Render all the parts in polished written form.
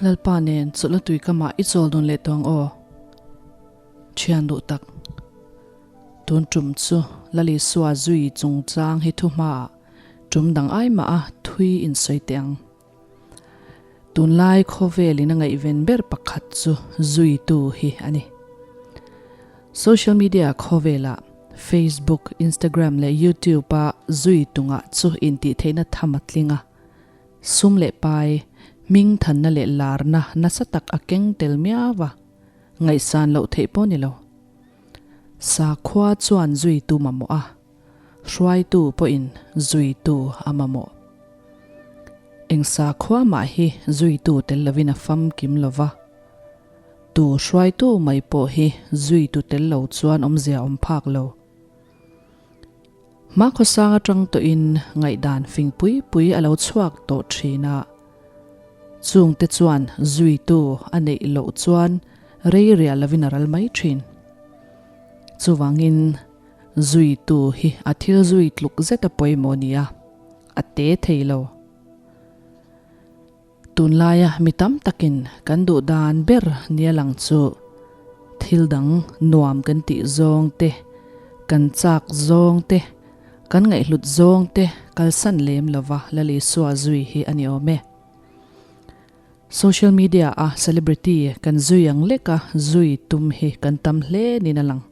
Lalpa nen chawlhna tui kamah i chawl dun leh tawh ang aw. Thian duh tak. Tun tum chu Lalisua zui chungchang hi thuhmaah tum dang ai mah a thui insawi teh ang. Tunlai khawvelin a ngaihven ber pakhat chu zuitu hi a ni. Social media khawvelah Facebook, Instagram leh YouTube-a zui tungah chu intihtheihna tham a tling a. Sum leh pai, hming thanna leh larna nasa tak a keng tel miau a, ngaihsan loh theih pawh ni lo. Sakhua chuan zuitu mamawh a. Hruaitu pawhin zuitu a mamawh. Eng sakhua mah hi zuitu tel lovin a famkim lo va. Tu hruaitu mai pawh hi zuitu tel lo chuan awmzia awm phak lo. Hmakhawsang atang tawhin ngaihdan fing pui pui a lo chhuak tawh thin a. Chungte chuan zuitu a neih loh chuan rei riah lovin a ral mai thin. Chuvangin. Zuitu hi a thil zui tluk zet a pawimawh nia, a te thei lo. Tunlaia mi tam takin kan duh dan ber nia lang chu thil dang nuam kan tih zawng te, kan chak zawng te, kan ngaihhlut zawng te kalsan lem lova Lalisua zui hi a ni awm e. Social media a celebrity kan zui ang leka zui tum hi kan tam hle niin a lang.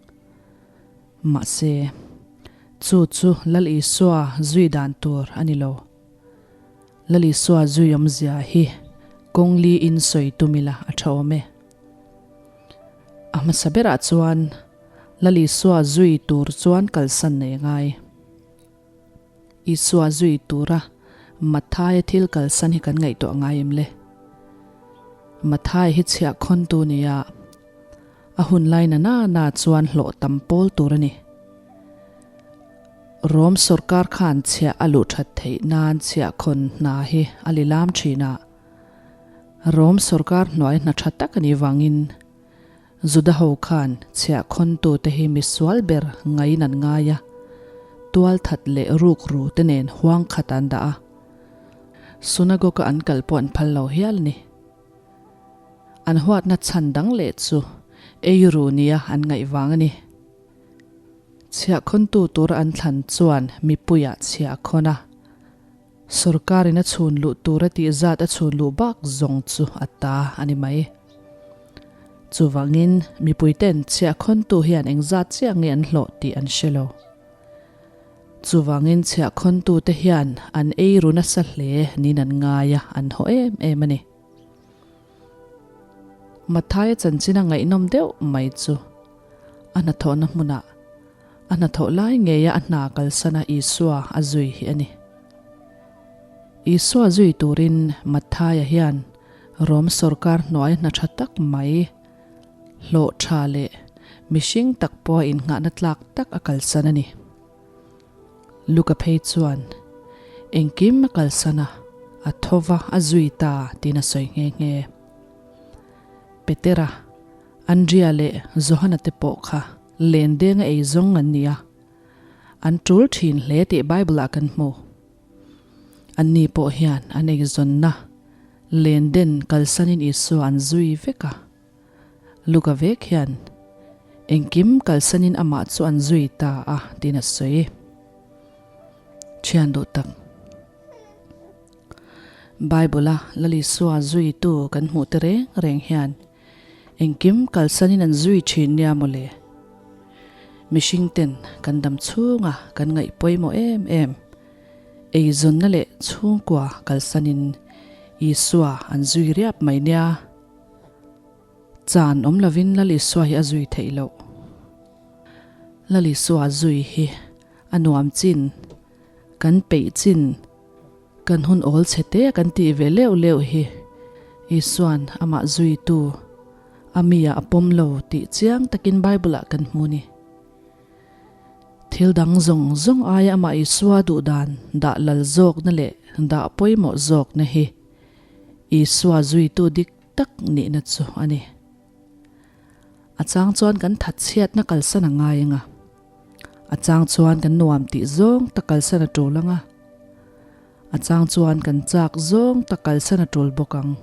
Mahse, chu chu Lal Isua zui dan tur a ni lo. Lal Isua zui awmzia hi kawng li in sawi tum ila a tha awm e. A hmasa berah chuan Lal Isua zui tur chuan kalsan nei a ngai. Isua zui tura Matthaia thil kalsan hi kan ngaihtuah ngai em le? Matthai hi chhiahkhawntu nia a hun lai na na na chuan hlawh tam pawl tur a ni. Rom sorkar khan chhiah a luh that theih nan chhiahkhawn hna hi a li lam thin a. Rom sorkar hnuai hna tha tak a nih vangin Juda ho khan chhiahkhawntute hi misual ber ngaiin an ngai a, tualthat leh rukru te nen huang khat an dah a, synagogue-a an kal pawh an phal lo hial a ni. An huatna chhan dang leh chu eiru nia an ngaih vang a ni. Chhiahkhawntu tura an thlan chuan mipuiah chhiahkhawn a, Sorkarin a chhun luh tur a tih zat a chhun luh bak zawng chu a ta a ni mai. Chuvangin mipuiten chhiahkhawntu hian engzat chiah nge an hlawh tih an hre lo. Chuvangin chhiahkhawntute hian an ei ru nasa hle niin an ngai a, an haw em em a ni. Mathaia chanchin a ngaihnawm deuh mai chu a hnathawhna hmunah a hnathawh lai ngeia a hna kalsana Isua a zui hi a ni. Isua zui turin Mathaia hian Rom sorkar hnuai hna tha tak mai, hlawh tha leh mihring tak pawha innghahna tlak tak a kalsan a ni. Luka phei chuan, Engkim a kalsan a, a tho va a zui ta tiin a sawi nghe nghe. Petera, Andria leh Johana te pawh kha len denga ei zawng an ni a, an tul thin hle tih Bible-ah kan hmu. Anni pawh hian an eizawnna len den kalsanin Isua an zui vek a. Luka vek hian engkim kalsanin amah chu an zui ta a tiin a sawi. Thian duh tak. Bible-a Lal Isua zuitu kan hmuh te reng reng hian engkim kalsanin an zui thin nia mawle. Mihring ten kan dam chhunga kan ngaih pawimawh em em. Eizawnna leh chhungkua kalsanin Isua an zui riap mai nia. Chan awm lovin Lal Isua hi a zui theih loh. Lal Isua zui hi a nuam chin, kan peih chin, kan hun awl chhe te a kan tih ve leuh leuh hi Isua'n amah zuitu a mi ah a pawm lo tih chiang takin Bible ah kan hmu ni. Thil dang zawng zawng aia amah Isua duh dan dah lal zawkna leh dah pawimawh zawkna hi Isua zuitu dik tak nihna chu a ni. A chang chuan kan thatchhiatna kalsan a ngai ang a, a chang chuan kan nuam tih zawng tak kalsan a tul ang a, a chang chuan kan chak zawng tak kalsan a tul bawk ang.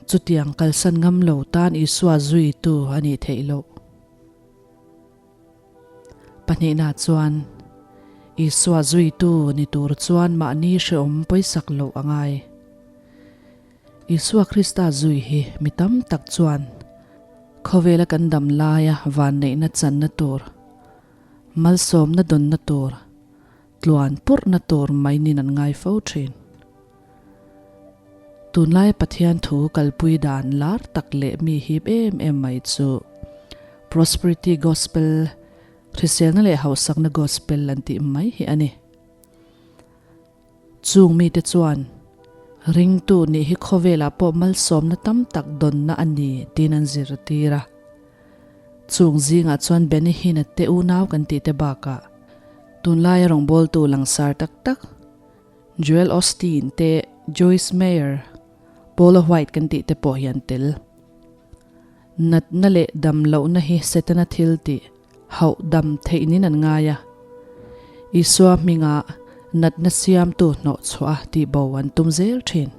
Chutiang kalsan ngam lo tan Isua zuitu a nih theih loh. Pahnihna chuan, Isua zuitu ni tur chuan mahni hrehawm pawisak loh a ngai. Isua Krista zui hi mi tam tak chuan khawvela kan dam laia vanneihna channa tur, malsawmna dawnna tur, tluan purhna tur mai nin an ngai fo thin. Tunlaia Pathian thu kalpui dan lar tak leh mi hip em em mai chu Prosperity Gospel, hriselna leh hausakna gospel an tih mai hi a ni. Chung mite chuan ringtu nih hi khawvelah pawh malsawmna tam tak dawnna a ni tiin an zirtir a. Chung zingah chuan Benny Hinn-a te unau kan tih te bakah tunlaia rawngbawltu langsar tak tak Joel Osteen te, Joyce Meyer, Paula White kan tih te pawh hi an tel. Natna leh dam lohna hi Setana thil tih hauh dam theih nin an ngai a. Isua hmingah natna siamtu hnawh chhuah a tih bo an tum zel thin.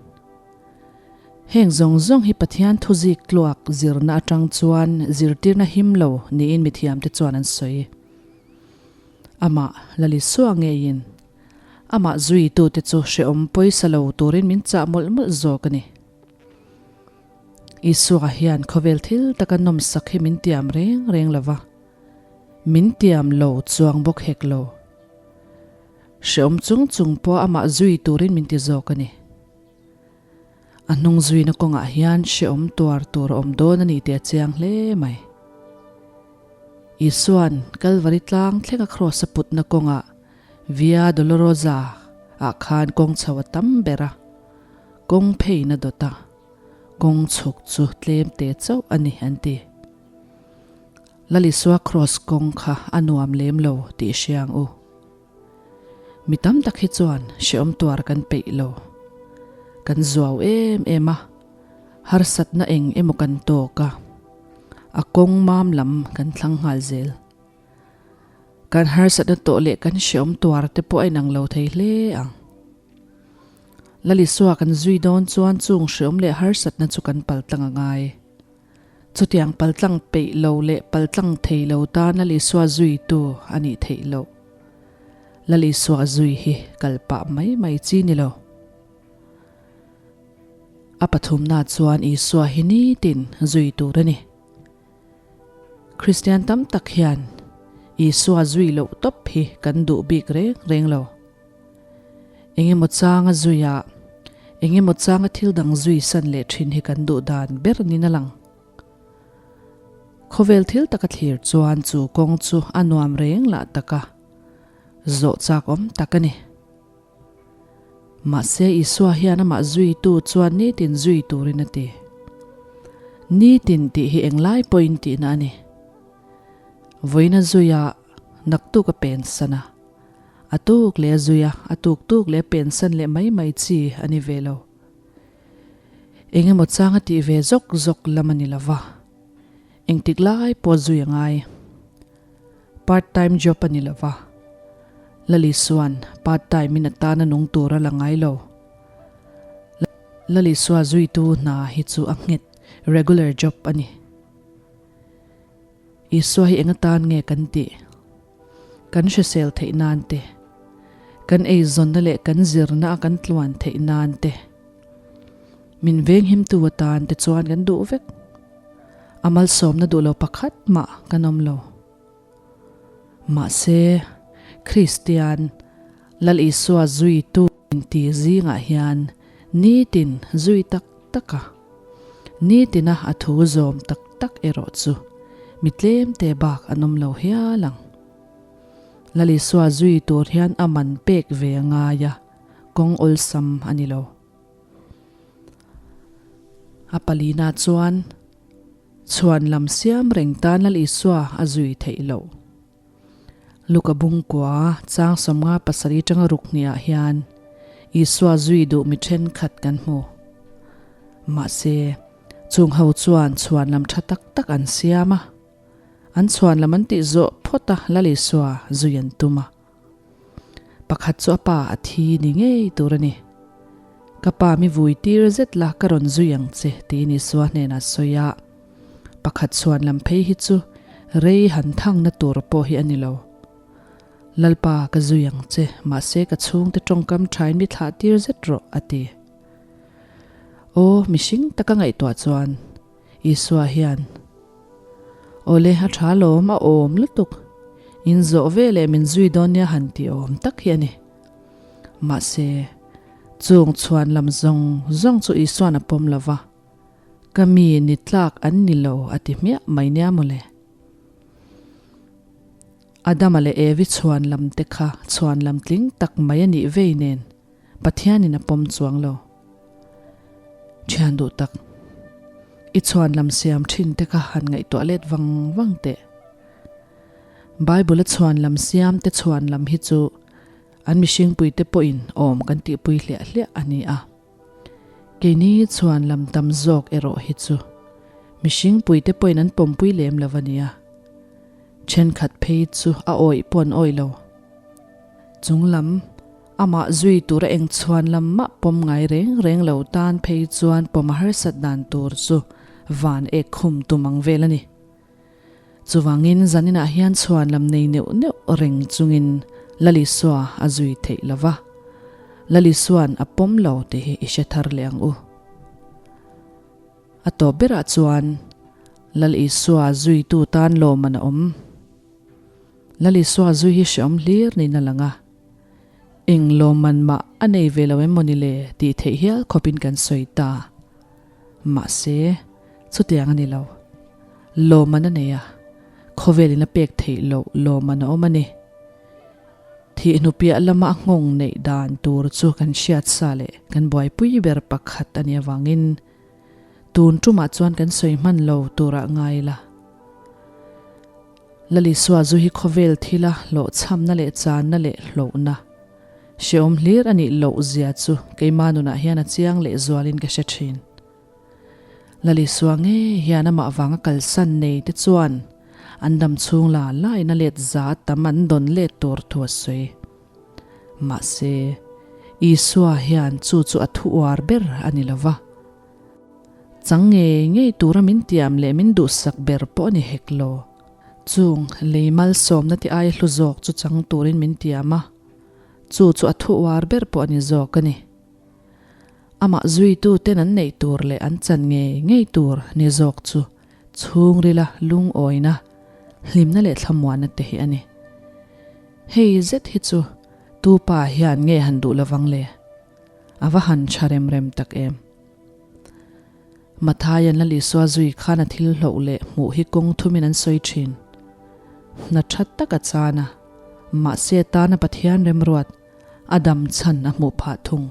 Heng zawng zawng hi Pathian thuzik tluak zirna atang chuan zirtirna him lo niin mithiamte chuan an sawi. Amah Lalisua ngeiin Amah zuitute chu hrehawm pawisa lo turin min chah mawlh mawlh zawk a ni. Isua hian khawvel thil taka nawmsak hi min tiam reng reng lo va, min tiam lo chuang bawk hek lo. Hrehawm chung chung pawh amah zui turin min ti zawk a ni. A hnung zuina kawngah hian hrehawm tuar tur a awm dawn a ni tih a chiang hle mai. Isua'n Kalvari tlang thlenga kraws a putna kawngah Via Dolorosa ah khan kawng chho a tam ber a, kawng pheiin a dawt a, kawng chhuk chu tlem te chauh a ni an ti. Lal Isua kraws kawng kha a nuam lem lo tih hria ang u. Mi tam tak hi chuan hrehawm tuar kan peih lo. Kan zuau em em a, harsatna eng emaw kan tawk a, a kawng mam lam kan thlang nghal zel. Kan harsatna tawh leh kan hrehawm tuar te pawh a inang lo thei hle ang. Lalisua kan zui dawn chuan chung hrehawm leh harsatna chu kan paltlang a ngai. Chutiang paltlang peih lo leh paltlang thei lo tan Lalisua zuitu a nih theih loh. Lalisua zui hi kal pah mai mai chi ni lo. A pathumna chuan Isua hi nitin zui tur a ni. Kristian tam tak hian Isua zui loh tawp hi kan duh bik reng reng lo. Engemaw changa zuia, engemaw changa thil dang zui san leh thin hi kan duh dan ber niin a lang. Khawvel thil taka thlir chuan chu kawng chu a nuam reng lah taka zawh chak awm tak a ni. Mahse Isua hian amah zuitu chuan nitin zui turin a ti. Nitin tih hi englai pawhin tihna a ni. Vawiina zuia naktuk a pensan a. A tuk leh a zui a, a tuk tuk leh a pensan leh mai mai chi a ni ve lo. Eng emaw chang a tih ve zawk zawk lam a ni lo va, engtik lai pawh zui a ngai. Part time job a ni lo va, Lalisua'n part time in atana nung tur a la ngai lo. Lalisua zuitu hna hi chu a nghet, regular job a ni. Isua hi eng atan nge kan tih? Kan hrisel theih nan te, kan eizawnna leh kan zirna a kan tluan theih nan te, min venghimtu atan te chuan kan duh vek. A malsawmna duh lo pakhat mah kan awm lo. Mahse, Kristian, Lal Isua zuitu inti zingah hian nitin zui tak tak a, nitina a thu zawm tak tak erawh chu mi tlemte bak an awm lo hial ang. Lal Isua zui tur hian a man pek ve a ngai a, kawng awlsam a ni lo. A palina chuan chhuan lam siam reng tan Lal Isua a zui theih loh. Luka bungkua chang 57 tanga ruk hniah hian Isua zui duh mi thenkhat kan hmu. Mahse, chung ho chuan chhuan lam tha tak tak an siam a. An chhuan lam an tih zawh phawt a Lal Isua zui an tum a. Pakhat chu a pa a thi ni ngei tur a ni. Ka pa mi vui tir zet la ka rawn zui ang che tiin Isua hnenah a sawi a. Pakhat chhuan lam phei hi chu rei han thangna tur pawh hi a ni lo. Lalpa ka zui ang che, mahse ka chhungte tawngkam thain mi thlah tir zet rawh a ti. Aw, mihring taka ngaihtuah chuan Isua hian, Awle, a tha lawm, a awm lutuk. In zawh ve leh min zui dawn nia han ti awm tak hi a ni. Mahse, chung chhuan lam zawng zawng chu Isua'n a pawm lo va, Ka mi ni tlak an ni lo a ti hmiah mai nia mawle. Adama leh Evi chhuan lam te kha chhuan lam tling tak mai a nih vei nen Pathianin a pawm chuang lo. Thian duh tak, i chhuan lam siam thin te kha han ngaihtuah let vang vang teh. Bible a chhuan lam siam te chhuan lam hi chu an mihringpui te pawhin awm kan tihpui hliah hliah a ni a. Keini chhuan lam tam zawk erawh hi chu mihringpui te pawhin an pawmpui lem lo a nia. Thenkhat phei chu a awih pawh an awih lo. Chung lam amah zui tura eng chhuan lam mah pawm ngai reng reng lo tan phei chuan pawm a harsat dan tur chu van ek khum tum ang vel a ni. Chuvangin zaninah hian chhuan lam nei neuh neuh reng chungin Lalisua a zui theih lo va, Lalisua'n a pawm lo tih hi i hre thar leh ang u. A tawp berah chuan Lal Isua zuitu tan lawmman a awm. Lal Isua zui hi hreawm hlir niin a lang a, eng lawmman mah a nei ve lo em mawni le tih theih hial khawpin kan sawi ta. Mahse, chutiang a ni lo. Lawmman a nei a, khawvelin a pek theih loh lawmman a awm a ni. Thih hnupiah lama a nghawng neih dan tur chu kan hriat sa leh kan buaipui ber pakhat a nih avangin tun tumah chuan kan sawi hman lo turah ngai la. Lalisua zu hi khawvel thila hlawhchhamna leh channa leh hlauhna hrehawm hlir a nih loh zia chu keima nunah hian a chiang leh zualin ka hre thin. Lalisua ngei hian amah vanga kalsan nei te chuan an dam chhung la lain a let za tam an dawn let tur thu a sawi. Mahse, Isua hian chu chu a thu uar ber a ni lo va. Chang ngei ngei tura min tiam leh min duhsak ber pawh a ni hek lo. Chung lei malsawmna ti aia hlu zawk chu chang turin min tiam a, chu chu a thu uar ber pawh a ni zawk a ni. Amah zuituten an neih tur leh an chan ngei ngei tur ni zawk chu chhungrila lungawina, hlimna leh thlamuanna te hi a ni. Hei zet hi chu tu pa hian nge han duh lovang le? A va han tha rem rem tak em! Mathaian Lal Isua zui khan a thil hloh leh hmuh hi kawng thumin an sawi thin. Hna tha tak a chan a, mahse tana Pathian remruat a dam chhan a hmuh phah thung.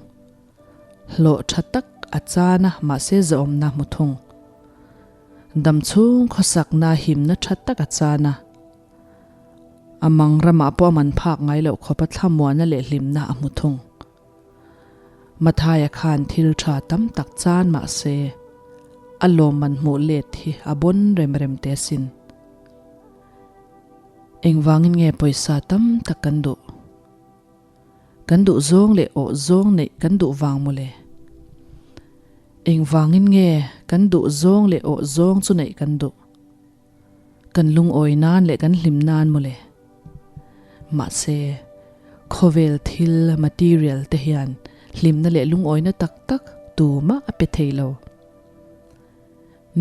Hlawh tha tak a chan a, mahse zahawmna a hmu thung. Dam chhung khawsakna himna tha tak a chan a, a mang ramah pawh a man phak ngai loh khawpa thlamuanna leh hlimna a hmu thung. Mathaia khan thil tha tam tak chan mah se, a lawmman hmuh let hi a bawn rem rem teh asin. Engvangin nge pawisa tam tak kan duh? Kan duh zawng leh awh zawng neih kan duh vang mawle. Engvangin nge kan duh zawng leh awh zawng chu neih kan duh? Kan lungawi nan leh kan hlim nan mawle. Mahse, khawvel thil, material, te hian hlimna leh lungawina tak tak tumah a pe thei lo.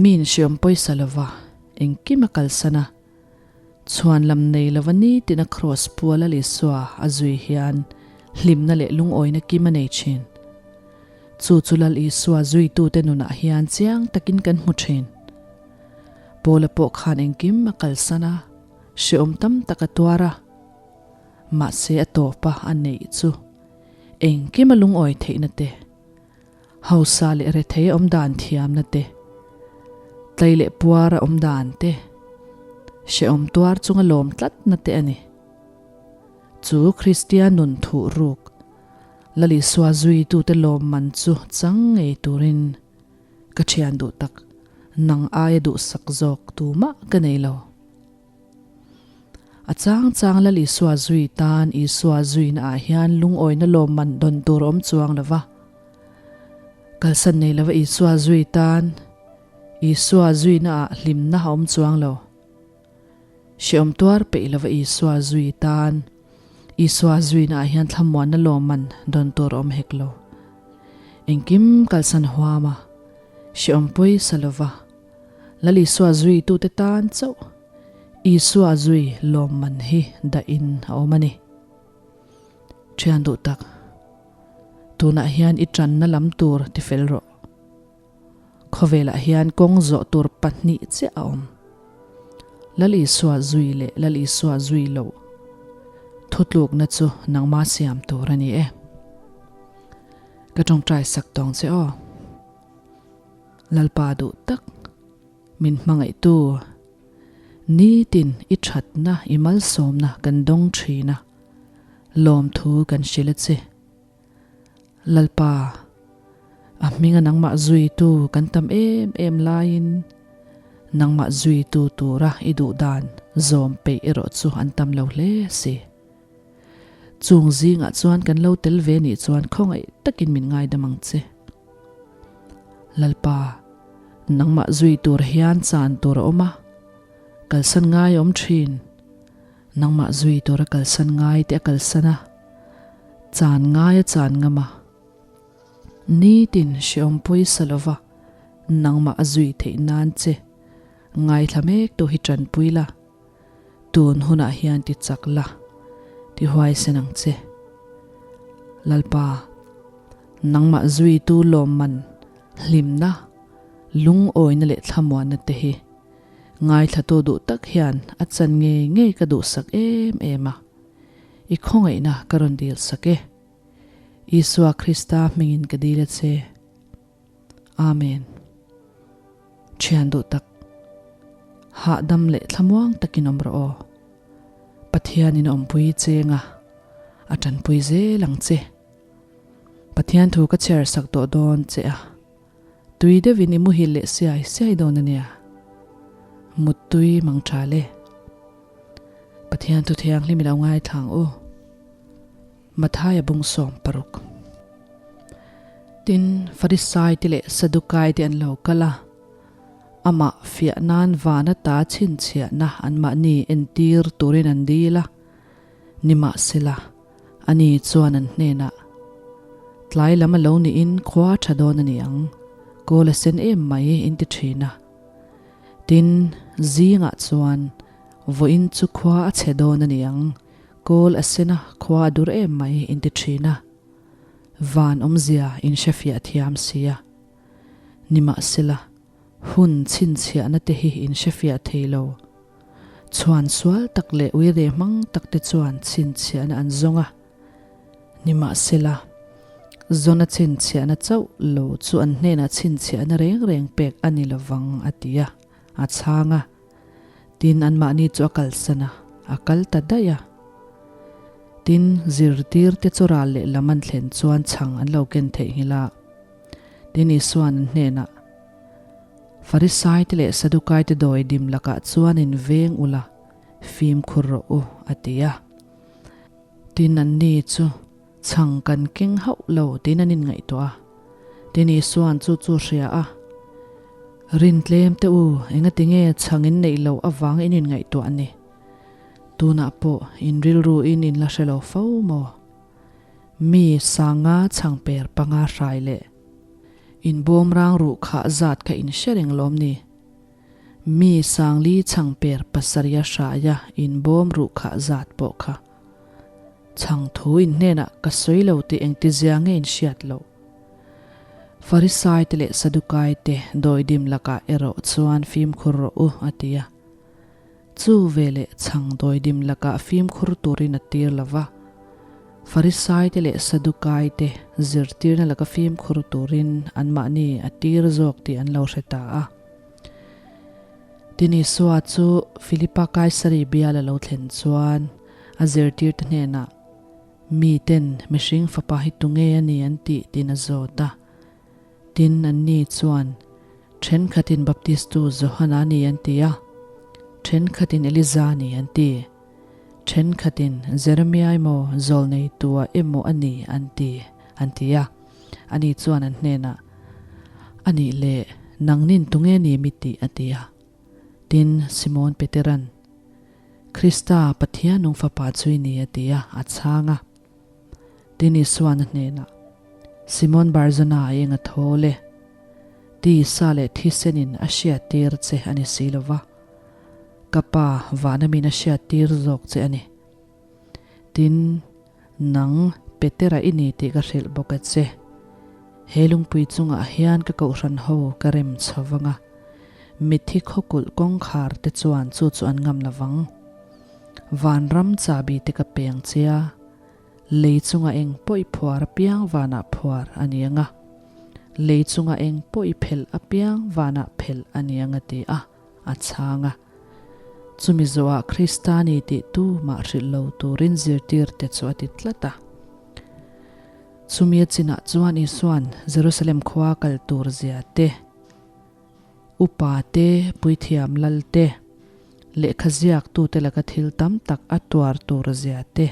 Miin hriam pawisa lova engkim a kalsan a, chhuan lam nei lova nitin a kraws pual a Isua a zui hian hlimna leh lungawina kim a nei thin. Chu chu Lal Isua zuitute nunah hian chiang takin kan hmu thin. Paula pawh khan engkim a kalsan a, hrehawm tam tak a tuar a. Mahse a tawpa a neih chu engkim a lungawi theihna te, hausa leh rethei a awm dan thiamna te, tlai leh puar a awm dan te, hrehawm tuar chunga lawm tlatna te a ni. Chu Kristian nun thuh ruk, Lal Isua zuitute lawmman chu chang ngei turin Ka thian duh tak, nang aia duhsak zawk tumah ka nei lo. A chang chang Lal Isua zui tan Isua zuina ah hian lungawina lawmman dawn tur a awm chuang lo va. Kalsan nei lova Isua zui tan Isua zuina ah hlimna a awm chuang lo. Hreawm tuar peih lova Isua zui tan Isua zuina ah hian thlamuanna lawmman dawn tur a awm hek lo. Engkim kalsan huam a, hreawm pawisa lova Lal Isua zuitute tan chauh Isua zui lawmman hi dahin a awm a ni. Thian duh tak, tunah hian i tanna lam tur ti fel rawh. Khawvelah hian kawng zawh tur pahnih chiah a awm. Lal Isua zui leh Lal Isua zui loh thutlukna chu nangma siam tur a ni e. Ka tawngtai sak tawng che aw. Lalpa duh tak, min hmangaihtu, nitin i thatna i malsawmna kan dawng thin a, lawmthu kan hrilh a che. Lalpa, a hminga nangmah zuitu kan tam em em laiin nangmah zuitu tura i duh dan zawm peih erawh chu an tam lo hle si. Chung zingah chuan kan lo tel ve nih chuan khawngaih takin min ngaidam ang che. Lalpa, nangmah zui tur hian chan tur a awm a, kalsan ngai a awm thin. Nangmah zui tura kalsan ngai te a kalsan a, chan ngai a chan ngam a. Nitin hreawm pawisa lova nangmah a zui theih nan che ngaithla mek tu hi tanpui la, tun hunah hian ti chak la, ti huaisen ang che. Lalpa, nangmah zuitu lawmman, hlimna, lungawina leh thlamuanna te hi Ngaithlatu duh tak hian a chan ngei ngei ka duhsak em em a, i khawngaihna ka rawn dil sak e. Isua Krista hmingin ka dil a che. Amen. Thian duh tak, hahdam leh thlamuang takin awm rawh aw. Pathianin a awmpui cheng a, a tanpui zel ang che. Pathian thu ka chhiar sak tawh dawn che a. Tui deuhin i muhil leh siai siai dawn a nia. Muttui mang tha le. Pathian thu thianghlim i lo ngaithla ang u. Mathaia bung 60. Tin, Farisai te leh Sadukai te an lo kal a, amah fiah nan van ata chhinchhiahna anmahni entir turin an dil a, nimahsela, Ani chuan an hnenah, Tlai lam a lo niin khua tha dawn a ni ang, kawl a sen em mai in ti thin a. Tin, zingah chuan vawiin chu khua a chhe dawn a ni ang, kawl a sen a, khua a dur em mai in ti thin a. Van awmzia in hrefiah thiam si a. Nimahsela, hun chhinchhiahna te hi in hrefiah thei lo. Chhuan sual tak leh uire hmang tak te chuan chhinchhiahna an zawng a, nimahsela, Zona chhinchhiahna chauh lo chu an hnenah chhinchhiahna reng reng pek a ni lovang a ti a, a chhang a. Tin, anmahni chu a kalsan a, a kal ta daih a. Tin, zirtir te chu ral lehlam an thlen chuan chhang an lo ken theihnghilh a. Tin, Isua'n an hnenah, Farisaite leh Sadukaite dawi dim lakah chuan in veng ula, fimkhur rawh u, a ti a. Tin, anni chu chhang kan keng hauh lo tiin an inngaihtuah a. Tin, Isua'n chu chu hria a, Rin tlem teh u, engati nge chhang in neih loh avang in inngaihtuah a ni? Tunah pawh in rilru in in la hre lo fo maw? Mi sanga chhang per panga hrai leh In bawmrang ruh khah zat kha in hre reng lawm ni? Mi sangli chhang per pasarih a hraia in bawm ruh khah zat pawh kha. Chhang thu in hnenah ka sawi lo tih engtizia nge in hriat loh? Farisai te leh Sadukai te dawidim lakah erawh chuan fimkhur rawh u, a ti a. Chu veleh chhang dawidim lakah fimkhur turin a tir lo va, Farisaite leh Sadukaite zirtirna laka fimkhur turin anmahni a tir zawk tih an lo hre ta a. Tin Isua chu Filipa Kaisari bial a lo thlen chuan a zirtirte hnenah, Miten mihring fapa hi tunge a ni an tih tiin a zawt a. Tin, anni chuan, Thenkhatin Baptistu Johana a ni an ti a, thenkhatin Eliza a ni an ti, thenkhatin Jeremia emaw Zawlneitua emaw a ni an ti, an ti a. Ani chuan an hnenah, A nih leh, nangnin tunge ni mi tih? a ti a. Tin, Simon Peteran, Krista, Pathian nung Fapa chu i ni, a ti a, a chhang a. Tin, Isuan a hnenah, Simon Barzona a eng a thawl e. Tisa leh thisenin a hriattir che a ni si lo va, ka Pa vana min a hriattir zawk che a ni. Tin, nang Petera i ni tih ka hrilh bawk a che. He lungpui chungah hian ka kohhran ho ka rem chho vang a, mitthi khawkulh kawngkhar te chuan chu chu an ngam lo vang. Vanram chahbi te ka peng che a, lei chunga eng pawh i phuar apiang vanah phuar a ni ang a, lei chunga eng pawh i phelh apiang vanah phelh a ni ang a ti a. A chhang a. Chumi zawhah Krista ni tih tu mah hrilh lo turin zirtirte chu a ti tlat a. Chumi a chinah chuan Isua'n Jerusalem khua kal tur zia te, upa te, puithiam lal te, lehkha ziaktute laka thil tam tak a tuar tur zia te,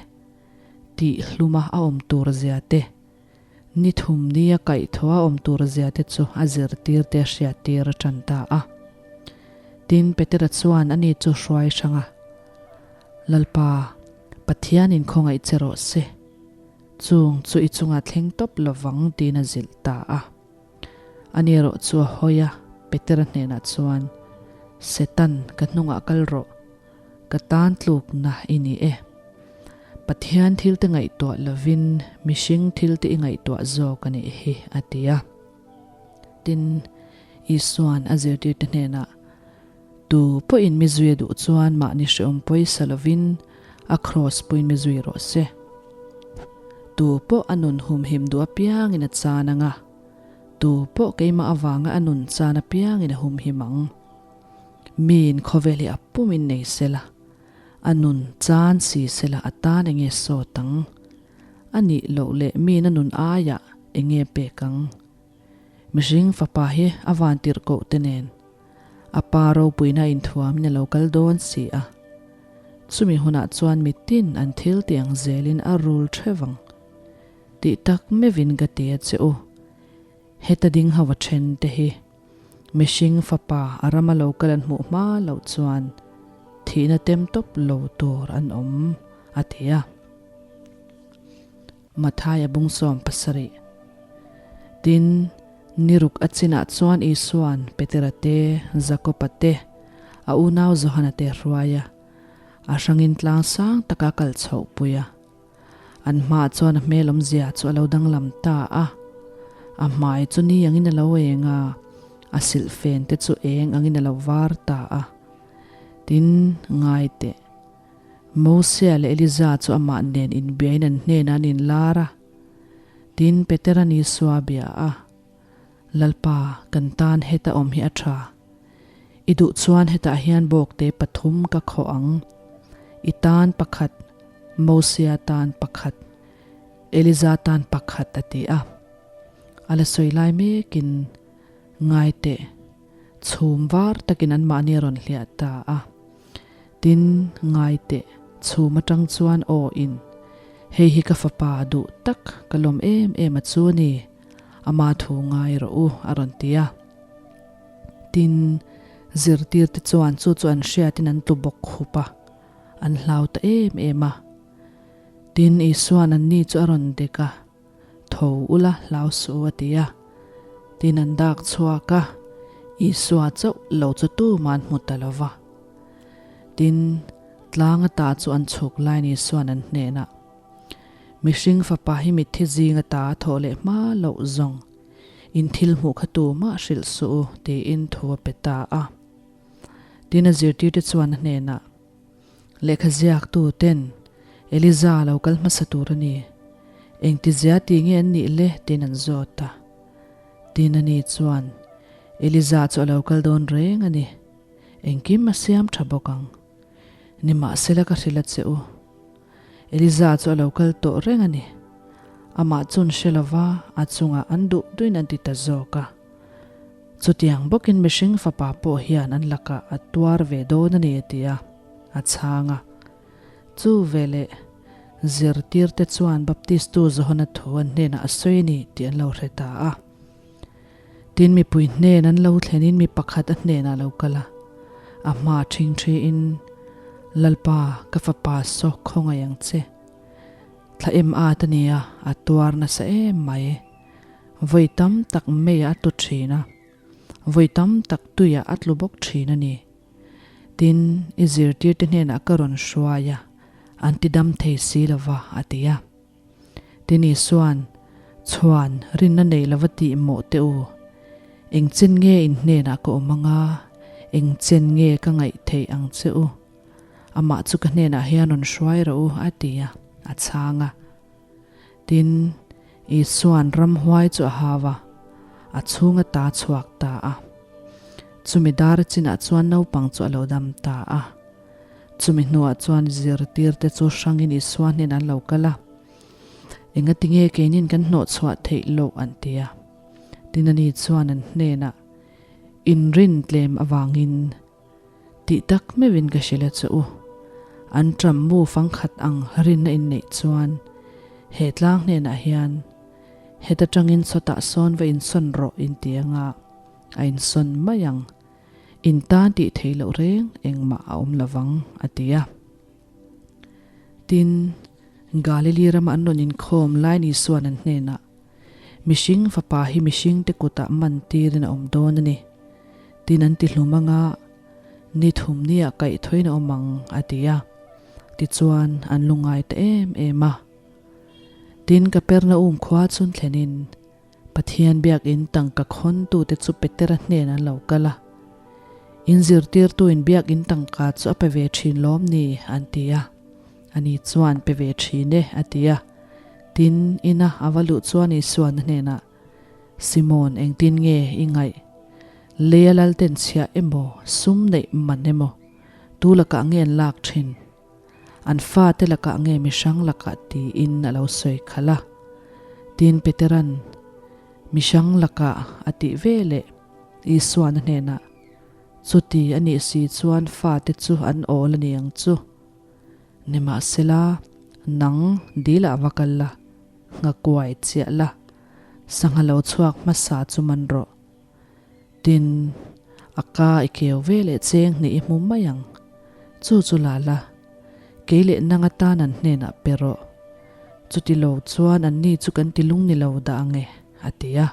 tih hluma a awm tur zia te, Ni thum nia kaihthawh a awm tur zia te chu a zirtir te a hriattir a tan ta a. Tin, Petera chuan ani chu hruai hrang a, Lalpa, Pathianin khawngaih che rawh se. Chung chu i chungah thleng tawp lovang tiin a zilh ta a. Ani erawh chu a hawi a, Petera hnenah chuan, Setan, ka hnungah kal rawh. Ka tan tlukna i ni e. Pathian thil te ngaihtuah lovin mihring thil te i ngaihtuah zawk a nih hi, a ti a. Tin, Isua'n a zirtirte hnenah, Tu pawhin mi zui a duh chuan mahni hrehawm pawisa lovin a kraws puiin mi zui rawh se. Tu pawh a nun humhim duh apiangin a chan ang a, tu pawh keimah avanga a nun chan apiangin a humhim ang. Miin khawvel hi a pumin nei sela, a nun chan si sela a tan enge sawt ang? A nih loh leh miin a nun aiah enge pek ang? Mihring fapa hi a van tirh koh te nen a pa ropuina inthuamin a lo kal dawn si a. Chumi hunah chuan mitin an thil ti ang zelin a rul theuh ang. Tih tak meuhin ka ti a che u. Heta ding ho a then te hi Mihring fapa a rama lo kal an hmuh hma loh chuan thihna tem tawp lo tur an awm, a ti a. Mathaia bung 70. Tin, niruk a chinah chuan Isua'n Petera te, Jakoba te, a unau Johana te hruai a, a hrangin tlang sang taka kal chhohpui a. An hmaah chuan a hmel awmzia chu a lo danglam ta a, a hmai chu ni angin a lo eng a, a silhfen te chu eng angin a lo var ta a. Tin, ngai teh. Mosia leh Eliza chu amah nen inbiain an hnenah an inlar a. Tin, Petera'n Isua a bia a, Lalpa, kan tan heta awm hi a tha. I duh chuan hetah hian bawkte pathum ka khawh ang. I tan pakhat, Mosia tan pakhat, Eliza tan pakhat a ti a. A la sawi lai mekin, Ngai teh, chhum var takin anmahni a rawn hliah ta a. Tin, ngai teh, chhum atang chuan aw in, Hei hi ka fapa duh tak, ka lawm em em a chu a ni, ama thu ngai rawh u, a rawn ti a. Tin, zirtirte chuan chu chu an hriatin an tlu bawk khup a, an hlau ta em em a. Tin, Isua'n anni chu a rawn dek a, Tho ula, hlau suh u, a ti a. Tin, an dak chhuak a, Isua chauh lo chu tumah an hmu ta lo va. Tin, tlang ata chu an chhuk laiin Isua'n an hnenah, Mihring fapa hi mitthi zing ata a thawh leh hma loh zawng, In thil hmuh kha tumah hrilh suh u, tiin thu a pe ta a. Tin, a zirtirte chuan a hnenah, Lehkha ziaktu ten Eliza lo kal hmasa tur a ni. Engtizia ti nge an nih le? tiin an zawt a. Tin, ani chuan, Eliza chu a lo kal dawn reng a ni. Engkim a siam tha bawk ang. Nimahsela ka hrilh a che u. Eliza chu a lo kal tawh reng a ni. Amah chun hre lova a chungah an duh duhin an ti ta zawk a. Chutiang bawkin mihring fapa pawh hian an lakah a tuar ve dawn a ni a ti a, a chhang a. Chu veleh zirtirte chuan Baptistu Johana thu an hnenah a sawi a ni tih an lo hre ta a. Tin, mipui hnen an lo thlenin mi pakhat a hnenah a lo kal a, a hma ṭhingṭhiin, Lalpa, ka fapa saw khawngaih ang che. Thla em at a nia, a tuar nasa em mai. Vawi tam tak meiah a tlu ṭhin a, vawi tam tak tuiah a tlu bawk ṭhin a ni. Tin, i zirtirte hnenah ka rawn hruai a, an ti dam thei si lo va, a ti a. Tin, Isua'n, Chhuan, rinna nei lova tih mawh teh u. Eng chen nge in hnenah ka awm anga, eng chen nge ka ngaih theih ang che u? Amah chu ka hnenah hian rawn hruai rawh u, a ti a, a chhang a. Tin, Isua'n ramhuai chu a hau a, a chhung ata chhuak ta a. Chumi dar chinah chuan naupang chu a lo dam ta a. Chumi hnuah chuan zirtirte chu hrangin Isua hnenah an lo kal a, Engatinge keinin kan hnawhchhuah theih loh an ti a. Tin ani chuan an hnenah, Inrin tlem avangin tih tak meuhin ka hrilh a che u. An ṭam mu fangkhat ang rinna inneih chuan he tlang hnenah hian heta ṭangin sawtah sawn va insawn rawh inti anga a insawn mai ang. In tan tih theih loh reng engmah a awm lovang, a ti a. Tin, Galili rama an rawn inkhawm lai ni suan an hnenah, Mihring fapa hi mihringte kutah man tirin a awm dawn a ni. Tin an ti hlum anga, ni thum niah kaihthawin a awm ang, a ti a. Tichuan, an lungngai ta em em a. Tin, Kapernaum khua chhun thlenin, Pathian biakinn tangka khawntute chu Petera hnenah an lo kal a. In zirtirtuin biakinn tangka chu a pe ve thin lawm ni? an ti a. Ani chuan pe ve thin e, a ti a. Tin, ina a va luh chuan Isuan a hnenah, Simon, engtin nge i ngaih? Leia lalten chhiah emaw, sum neih man emaw, tu lakah nge an lak thin? An fate lakah nge mihrang lakah tiin a lo sawi khalh a. Tin Petera'n mihrang lakah a tih ve leh Isua'n a hnenah, Chuti a nih si chuan fate chu an awl a ni ang chu. Nimahsela, nang dilah va kal la, nghakuai chiah la, sangha lo chhuak hmasa chu man rawh. Tin, a ka i keu ve leh cheng hnih i hmu mai ang. Chu chu la la, kei leh nang atan an hnenah pe rawh. Chuti lo chuan anni chu kan ti lung ni lo dah ang e, a ti a.